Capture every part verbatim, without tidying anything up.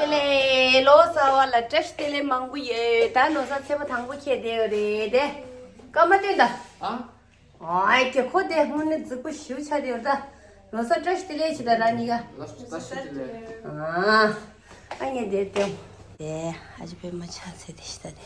ལོ་གསར་པ་ལ་བཀྲ་ཤིས་བདེ་ལེགས་མང་པོ་ཡོད། ད་ལོ་གསར་ཚེས་པ་དང་པོ་ཁེལ་བསྡད་ཡོད་རེད་དེ། སྐར་མ་སྟོན་ད། ཨ། ཨའི་ཀྱེ་ཁོ་དེ་དངོས་གནས་རྫིག་པོ་ཞེ་པོ་ཆགས་བསྡད་ཡོད་ད། ལོ་གསར་བཀྲ་ཤིས་བདེ་ལེགས་བྱེད་ད་རང་གཉིས་ཀ། ལོ་གསར་བཀྲ་ཤིས་བདེ་ལེགས། ཨ། ཨ་ངས་དེ་སྟོན། དེ་ཨ་ཅེ་པད་མ་ཆགས་ཚེ་དེ་ཤི་ད་དེ།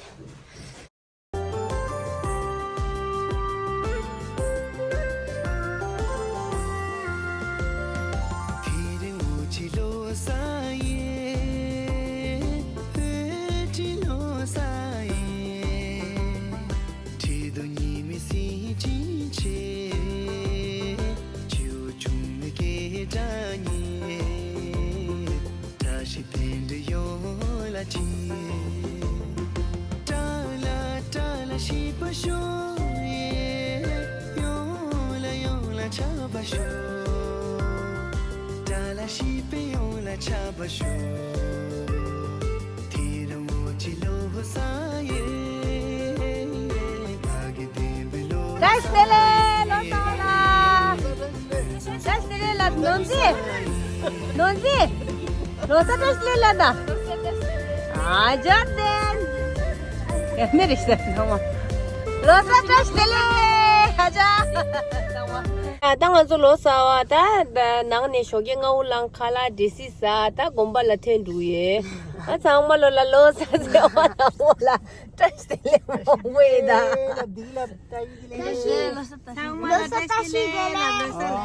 བཀྲ་ཤིས་དེ་འདྲ་ཡོང་ལ་ཅི། བཀྲ་ལ་བཀྲ་ལ་ཤིས་པ་ཤོག་ཡེ། ཡོང་ལ་ཡོང་ལ་ཆགས་པ་ཤོག་བཀྲ་ལ་ཤིས་པའི་ཡོང་ལ་ཆགས་པ་ཤོག་དེ་རིང་འོ་ཅི་ལོ་ས་ཡེ། ཕ་གི་བདེན་པའི་ལོ་བཀྲ་ཤིས་བདེ་ལེགས། ལོ་གསར་པ་ལ། བཀྲ་ཤིས་བདེ་ལེགས་ལ་ནོར་འཛིན། ནོར་འཛིན། ལོ་གསར་བཀྲ་ཤིས་བདེ་ལེགས་ལ་ད། ཨ་ཇོ་ཏན། ཡ་མེ་རེ་ཤི་ད་ཚང་མ། ལོ་གསར་བཀྲ་ཤིས་བདེ་ལེགས་ཨ་ཅག་ཚང་མ། ད་ང་ཚོ་ལོ་གསར་པ་ད་ནང་ནས་ཞོགས་ཀས་སྔ་པོ་ལངས། ཁ་ལག་འདྲེ་སིག་ཟ། ད་དགོན་པ་ལ་ཐོན་འགྲོ་ཡོད། ད་ཚང་མ་ལོ་ལ་ལོ་གསར་ཟེར་བ་དང་པོ་ལ་བཀྲ་ཤིས་བདེ་ལེགས་མང་པོ་ཡོད་ད། ཚང་མ་ལ་བཀྲ་ཤིས་བདེ་ལེགས་ལ་ལོ་གསར།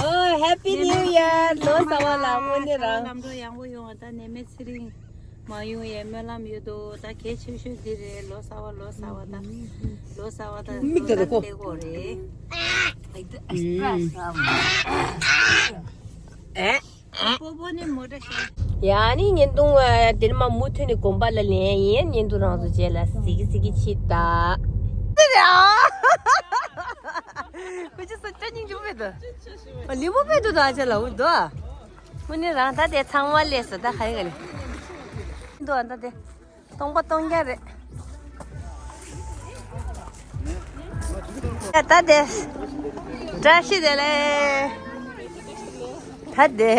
ཨོ་Happy New Year། ལོ་གསར་པ་ལ་དངོས་གནས་རང་ལམ་འགྲོ་ཡག་པོ་ཡོང་བ་ད། ནད་མེད་ཚེ་རིང་མ་ཡོང་ཡའི་སྨོན་ལམ་ཡོད་དོ། ད་གལ་ཆེ་ཤོས་འདི་རེད། ལོ་གསར་པ་ལོ་གསར་པ་ད། ལོ་གསར་པ་ད་མིག་ལྟོས་དང་ལྟོས་ཀོ། ལྟོས་དགོས་རེད། ཨེ། སྤོ་བོ་ནི་མོ་ཊ་ཤོར། ཡ་ནི་བརྙན་ཐུང་ཨ་དེ་ནི་མ་མུ་མཐུད་ནས་དགོན་པ་ལ་ལེན་ཡིན། བརྙན་ཐུང་རང་ཚོ་རྗེས་ལ་གཟིགས་གཟིགས་ཀྱི་ཆེད་དུ། ཁོ་ཅི་ས་ཅ་སྙིང་རྗེ་པོ་མེད་དོ། ལི་མོ་མེད་དོ་ད་ཆ་ལ་འུ་དོ། དངོས་གནས་རང་ད་དེ་ཚང་མ་ལས་སོ་ད་ག་ཡི་ག་ལེ། འདུག་ཨ་ད་དེ། སྟོང་པ་སྟོང་རྐྱང་རེད། ད་དེ། བཀྲ་ཤིས་བདེ་ལེགས། ད་དེ། དེ་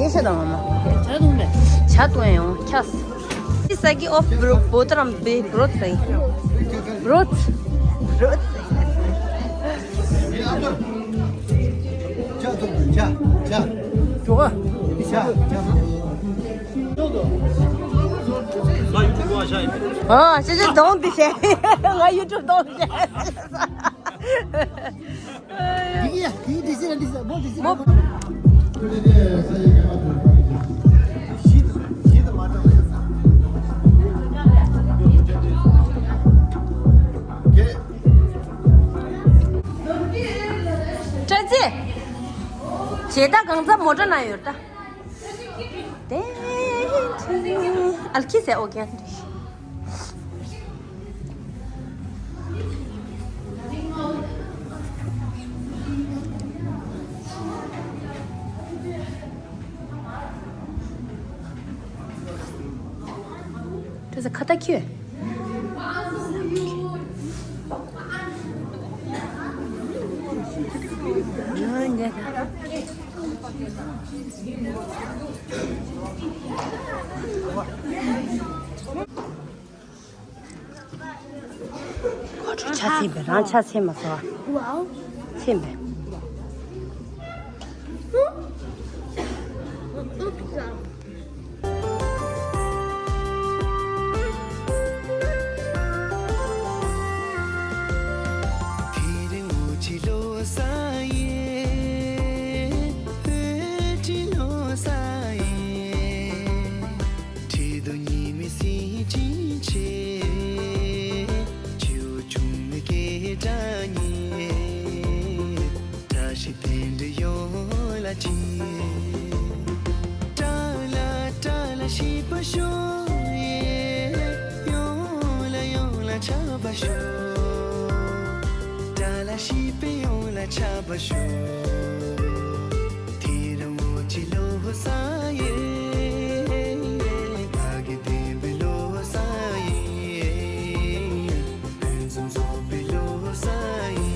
ཤ་དང་མ། ཇ་འཐུང་མེད། ཇ་འཐུང་ཡང་ཁྱགས། This sake of bro- Botaram be broth thing. Broth. Broth. ཨ་ཅེ་ཅེ་གདོང་འདི་བྱས། ང་YouTube་གདོང་འདི་བྱས། འདི་གི་ཡ། འདི་འདི་སི་ར་འདི་སི་མོ་འདི་སི་མོ། བཀྲ་ཤིས། བྱས་ད་གང་ཚ་མོ་ཊ་ན་ཡོད་ད། ཏེ། ཨལ་ཁི་སེ་ཨོ་ཀེ། ཁ་ཏ་ཁྱོད། ཁོ་ཚོ་ཆ་ཚན་པས། རང་ཆ་ཚན་མ་སོང་བ། ཚན་པས། ཏྲ་ལ་ཏྲ་ལ་ཤིས་པ་ཤོག་ཡེ། ཡོང་ལ་ཡོང་ལ་ཆགས་པ་ཤོག། ཏྲ་ལ་ཤིས་པ་ཡོང་ལ་ཆགས་པ་ཤོག། ཐེ་ར་འོ་ཅི་ལོ་ས་ཡེ། ཕ་གི་བདེན་པའི་ལོ་ས་ཡེ། ཕུན་སུམ་ཚོགས་པའི་ལོ་ས་ཡེ།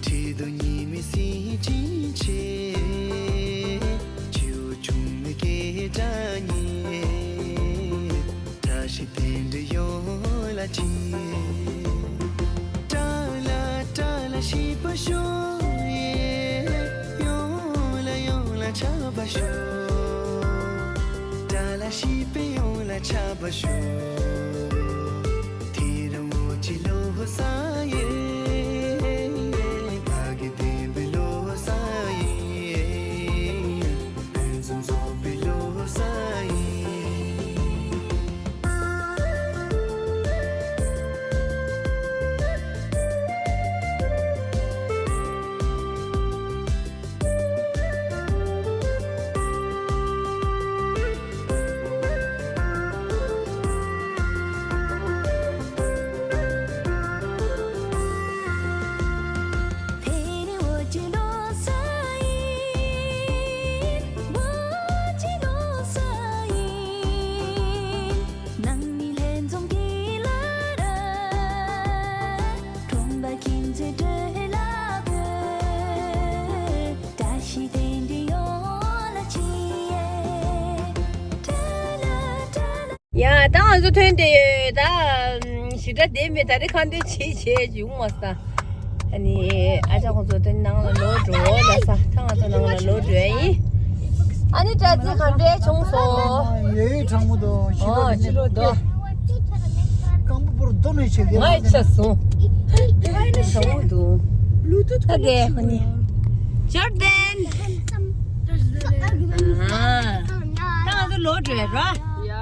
ཁྲི་གདུགས་ཉི་མའི་གཟི་བྱིན་ཆེ། བྱིའུ་ཆུང་མའི་སྐད་སྒྲ་སྙན། བཀྲ་ཤིས་རྟེན་འབྲེལ་ཡོང་ལ་ཕྱིན། ཏྲ་ལ་ཏྲ་ལ་ཤིས་པ་ཤོག་ཡེ། ཡོང་ལ་ཡོང་ལ་ཆགས་པ་ཤོག། ཏྲ་ལ་ཤིས་པ་ཡོང་ལ་ཆགས་པ་ཤོག། ཐེ་ར་འོ་ཅི་ལོ་ས་ཡེ། ཕ་གི་བདེན་པའི་ལོ་ས་ཡེ། ཕུན་སུམ་ཚོགས་པའི་ལོ་ས་ཡེ། ཡ། ད་ང་ཚོ་ཐོན་ཏེ་ཡོད། ད་ཞེ་དྲག་བསྡད་མེད། ད་རེས་ཁ་འདོན་བྱེད་བྱེད་ཡོང་མ་ས། ཨ་ནི་ཨ་ཅག་ཁོང་ཚོ་དེ་ནང་ལ་ལོག་འགྲོ་ལ་ས། ད་ང་ཚོ་ནང་ལ་ལོག་འགྲོ་ཡ་ཡིན། ཨ་ནི་དྲ་ཚིགས་ག་འདྲས་བྱུང་སོང་། ཡེ་གྲང་མོ་འདུག་ཨོ་ཕྱི་ལོགས་ནས་སྐམ་པོ་པོར་རྡོ་ནས་བྱེད་ཀྱི་ང་ཡི་ཆ་སོང་། གྲང་མོ་འདུག་ལུ་ཏུ་ད་དེ་ཧོ་ནི་ཇོར་དན། ཨ་ད་ང་ཚོ་ལོག་འགྲོ་ཡ་ར། ཡ།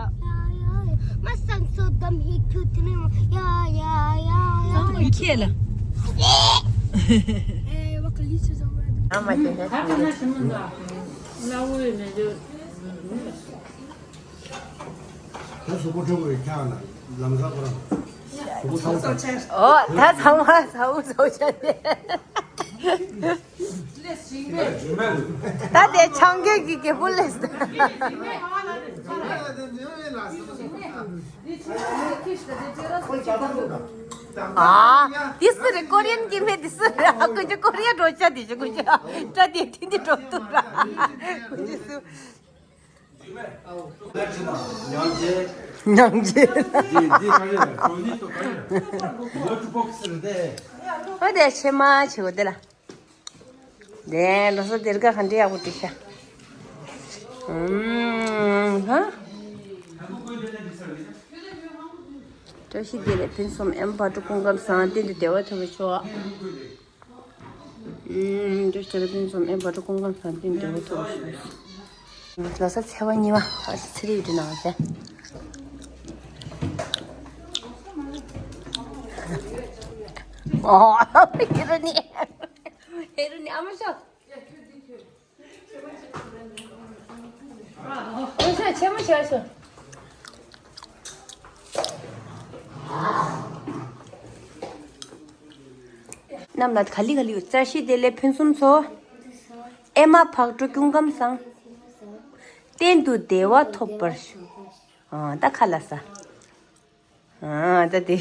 མ་སང་སོ་དམ་ཧི་ཁྱུ་ཏི་ནི་ཡ་ཡ་ཡ་ཡ། ཁྱེད་ལ། ཨ་མ་དེ་ནས། ད་གཟུགས་པོ་འཁྲུད་དགོས་ཀྱང་ན་ལམ་སང་ཁོ་རང་གཟུགས་པོ་ཚ་བོ་ཚ། ཨོ་ད་ཚང་མ་ཚ་བོ་ཚ་བོ་ཆགས་ཏེ། ད་དེ་ཆང་གི་གི་གི་པོ་ལེས། ཨ་དེ་སུ་རེད། ཀོ་རི་ཡན་གི་མེད། དེ་སུ་རེད། ཨ་ཀུན་གྱི་ཀོ་རི་ཡ་འགྲོ་ཆ་དེ་ཞིག་ཀུན་གྱི་ཏྲ་དེ་ཏིན་དེ་འགྲོ་ཐུབ་ར། ཀུན་གྱི་སུ། མྱང་རྗེ། འདི་འདི་ག་རེ་ཡོད། ཇོ་ནི་ཏོ་ག་རེ་ཡོད། ལོ་ཊི་བོག་སི་རེད་དེ། ཨོ་དེ་ཕྱེ་མ་བྱེད་དགོས་དེ་ལ། དེ་ལོ་སོ་དེར་ག་ག་འདྲ་ཡག་པོ་འདུག་ཤག་ཨུམ་ཧ། བཀྲ་ཤིས་བདེ་ལེགས་ཕུན་སུམ་ཨེམ་བར་དུ་སྐུ་ཁམས་བཟང་། གཏན་དུ་བདེ་བ་ཐོབ་པར་ཤོག་ཨུམ། བཀྲ་ཤིས་བདེ་ལེགས་ཕུན་སུམ་ཨེམ་བར་དུ་སྐུ་ཁམས་བཟང་། གཏན་དུ་བདེ་བ་ཐོབ་པར་ཤོག་ལོ་གསར་ཚེས་པ་གཉིས་པ། ཨ་ཚེ་རིང་འདི་ནང་ཟེ། ཨོ། ཧེ་རུ་ནི། ཧེ་རུ་ནི་ཨ་མ་ཤོག་ཨོ་ཤ་ཆེན་མོ་བྱས་སོ། རྣམས་ལ་ག་ལེ་ག་ལེ་ཡོད། བཀྲ་ཤིས་བདེ་ལེགས་ཕུན་སུམ་ཚོགས། ཨེ་མ་བག་གྲོ་སྐུ་ཁམས་བཟང་། གཏན་དུ་བདེ་བ་ཐོབ་པར་ཤོག་ཨ་ད་ཁ་ལ་ས། ཨ་ད་དེ།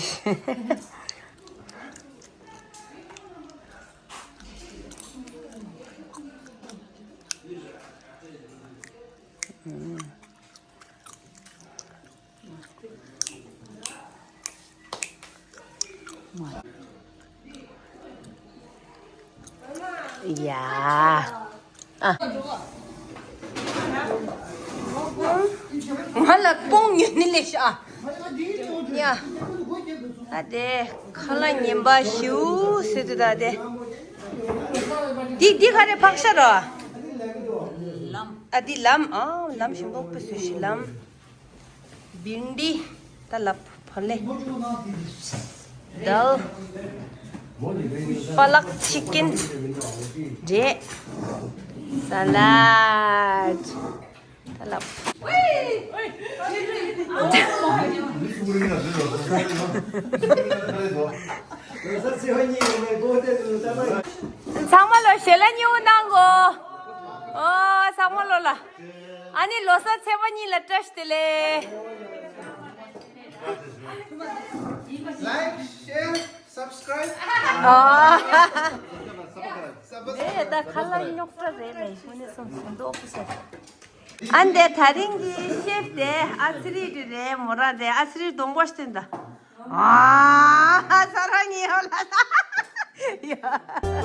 ཡ། ཨ། ང་ལ་སྤུངས་ཉོན་ནི་ལས་ཤ། ཡ། ཨ་དེ་ཁ་ལག་ངན་པ་ཞིའུ་ཟེར་དུས་ད་དེ། འདི་འདི་ག་རེ་ཕག་ཤ་རོ། ཨ་འདི་ལམ། ཨ་ལམ་ཞིམ་པོ་པི་སུ་ཤི་ལམ། བིན་ཌི། ད་ལབ་ཕ་ལེ། དཱལ། པ་ལག་ཆི་ཀིན། འབྲས། ས་ལད། ད་ལབ། ཚང་མ་ལོ་ཞལ་ལག་མཉེས་པོ་གནང་གོ། ཨོ་ཚང་མ་ལོ་ལ། ཨ་ནི་ལོ་གསར་ཚེས་པ་གཉིས་ལ་བཀྲ་ཤིས་བདེ་ལེགས། Like, share, subscribe. ཨ། ཨེ་ད་ཁ་ལག་རྙོག་དྲ་རེད་ལེ། ཧུ་ནེ་སོང་སོང་འདོག་པོ་ཟེར། ཨ་འདི་དེ་རིང་གི་ཤེབ་དེ་ཨ་ཚི་རི་དེ་རེད། མོ་རང་དེ་ཨ་ཚི་རི་གདོང་པ་སྟོན་ད། ཨ་ས་ར་ཉི་ཧོ་ལ་ས། ཡ།